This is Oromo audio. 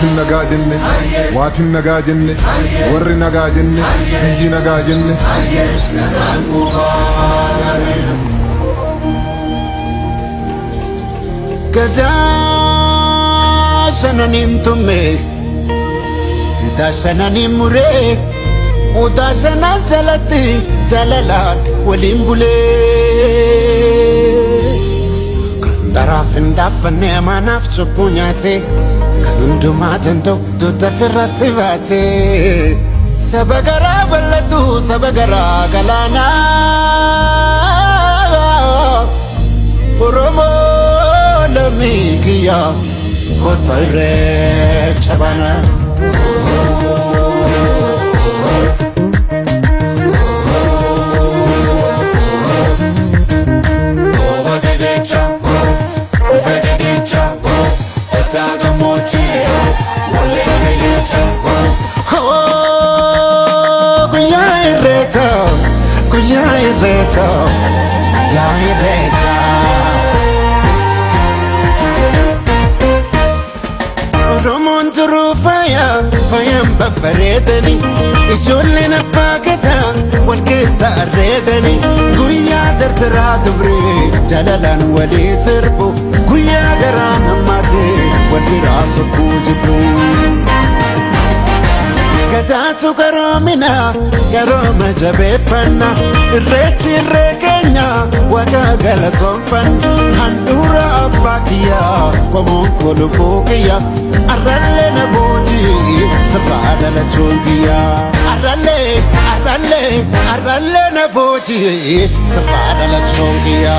Maatiin nagaa jenne, waatiin nagaa jenne, warri nagaa jenne, biyyi nagaa jenne. Gadaa sananiin tumme, gadaa sananiin muree, odaa sanaan jalatti jaalalaan waliin bulee. Kan daraaf hin dhaabbanne amaanaaf cubbuu nyaate, kan hundumaa danda'u dugda ofirratti baate. Saba garaa bal'atu, saba garaa galaanaa. Oromoo lammii kiyya kottu irreecha baana. Guyyaa irreecha, guyyaa irreecha, guyyaa irreecha. Oromoon turuu faaya, faayaan babbareedani. Ijoolleen abbaa gadaa wal keessa arreedani. Guyyaa dardaraa dubree jaalalaan walii sirbu. Guyyaa garaa namaatee wal biraa sokkuu jibbu. Gadaatu garoomina, garooma jabeeffanna. Irreechi irree keenya waaqa galatoonfanna. Handhuura abbaa kiyyaa qomoon koo lubbuu kiyya. Arrallee na boodii sirbaa dhalachuun kiyya. Arrallee, arrallee, arrallee na boodii sirbaa dhalachuun kiyya.